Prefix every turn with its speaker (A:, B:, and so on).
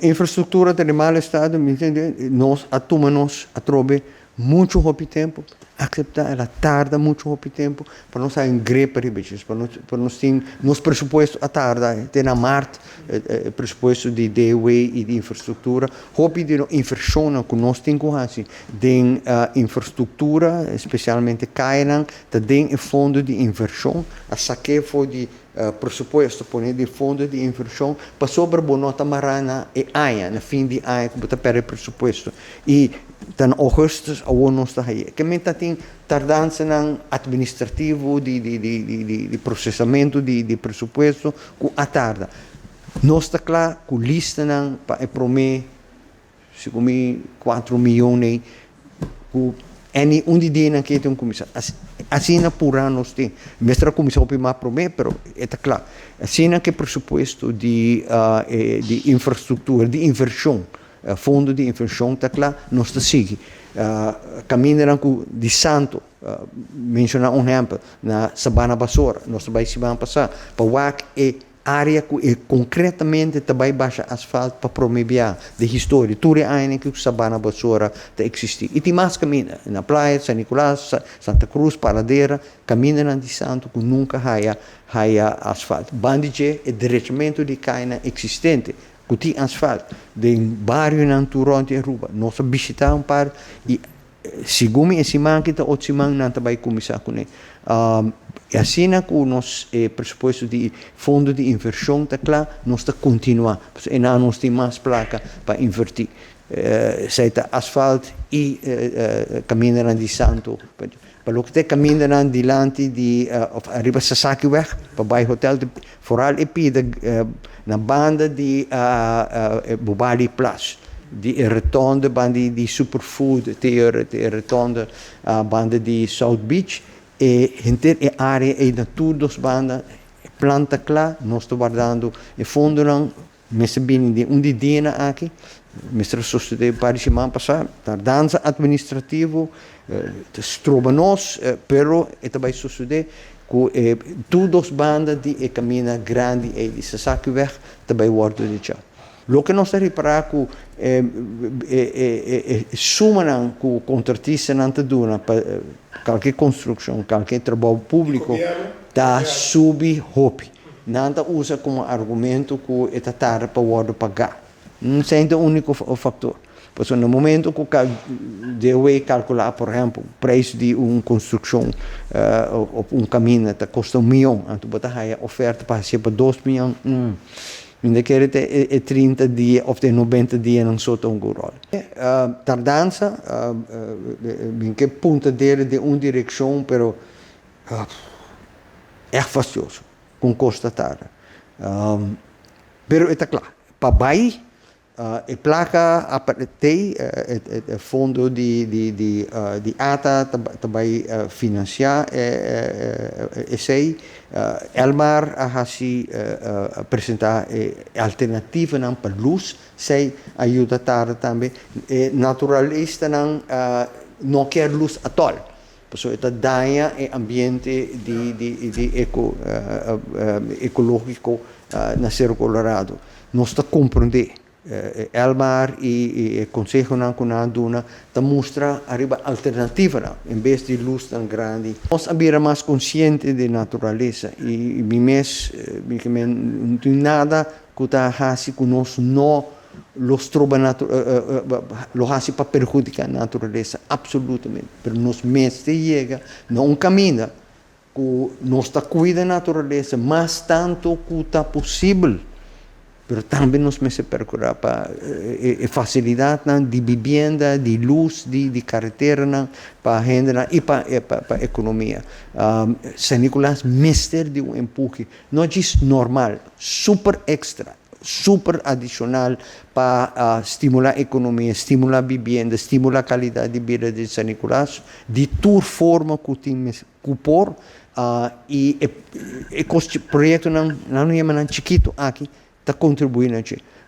A: Infrastruktura ta den mal estado, mi entende, nos a tuma nos atrobe muchu hopi tempu, akseptá el a tarda muchu hopi tempu pa nos haña un grip riba dje, pa nos tin nos presupuesto a tarda te na mart, e presupuesto di DW i di infrastruktura. Hopi di invershonnan ku nos tin ku hasi den infrastruktura, spesialmente kayanan, ta den e fondo di invershon, a sak'é for di presupuesto pone den fondo di invershon, pasobra bo no ta mará na e aña, na fin di aña ku bo ta pèrdè presupuesto. I ta na ougùstùs awor nos ta hañ'é. Ke men ta tin tardansanan administrativo di prosesamentu di presupuesto ku a tarda. Nos ta kla ku listanan pa e promé, segun mi, 4 mion ei ku eni un di dianan ku tin kuminsá. Asina purá nos tin. Mester a kuminsá hopi mas promé, pero e ta kla. Asina ku e presupuesto di infrastruktura, di invershon, fondo di invershon ta kla, nos ta sigui. Kamindanan ku di santu, menshoná un ehèmpel, na Sabana Basora, nos a bai siman pasá, pa wak e área ku e konkretamente ta bai basha asfalt pa promé bia den historia. Tur e añanan ku Sabana Basora ta eksistí. I tin mas kaminda, na Playa, San Nicolas, Santa Cruz, Paradera, kamindanan di santu ku nunka haya asfalt. Banda di dje, e drechamentu di kayanan eksistente, ku tin asfalt, den barionan tur rònt di Aruba. Nos a bishitá un par i segun mi e siman aki ta otro siman nan ta bai kuminsá kuné. I asina ku nos presupuesto di fondo di invershon ta kla, nos ta kontinuá. Pasobra einan nos tin mas plaka pa invertí. Esei ta asfalt i kamindanan di santu. Pa loke ta e kamindanan dilanti di òf ariba Sasakiweg pa bai hotel, foral e pida na banda di Bubali Plas, di e rotonde banda di Superfood te e rotonde banda di South Beach, e henter e área ei na tur dos banda, e plan ta kla, nos ta wardando e fondonan mester bini den un di dianan aki, mester a sosodé un par di siman pasá. Tardansa administrativo ta stroba nos, pero e ta bai sosodé ku e tur dos banda di e kaminda grandi ei di Sasakiweg ta bai wòrdu dechá. Loke nos ta ripará ku e sumanan ku kontratistanan ta duna pa kalke konstrukshon, kalke trabou públiko ta subi hopi. Nan ta usa komo argumento ku e ta tarda pa wòrdu pagá. Esei ta e úniko faktor. Pasobra na momento ku DOW kalkulá, por ehèmpel, preis di un konstrukshon òf un kaminda ta kosta 1 mion, anto bo ta haña oferta pa hasié pa 2 mion, mi ta kere ta e 30 dia òf e 90 dianan so ta hunga un ròl. Tardansa, mi ke punta dede den un direkshon, pero ègt fastioso kon kos ta tarda. Pero e ta kla, pa bai e plaka te e fondo di ATA ta bai finansiá esei. Elmar a hasi presentá e alternativanan pa lus, esei a yuda tarda tambe. E naturalistanan no kier lus at all, pasobra e ta daña e ambiente di ekológiko na Cerro Colorado. Nos ta komprondé Elmar i e konsehonan ku nan a duna ta mustra ariba alternativanan en bes di lusnan grandi. Nos a bira mas konsiente di naturalesa i mi mes mi ke men no tin nada ku ta hasi ku nos no lo stroba lo hasi pa perhudiká naturalesa, absolutamente. Pero nos mester yega na un kaminda ku nos ta kuida naturalesa mas tantu ku ta posibel, pero tambe nos mester perkurá pa e fasilidatnan di bibienda, di lus, di kareteranan pa hendenan i pa ekonomia. San Nicolas mester di un empuhe, no djis normal, super ekstra, super adishonal pa stimulá ekonomia, stimulá bibienda, stimulá kalidat di bida di San Nicolas di tur forma ku tin ku por i e proyektonan, nan no yama nan chikitu aki, ta kontribuí na dje.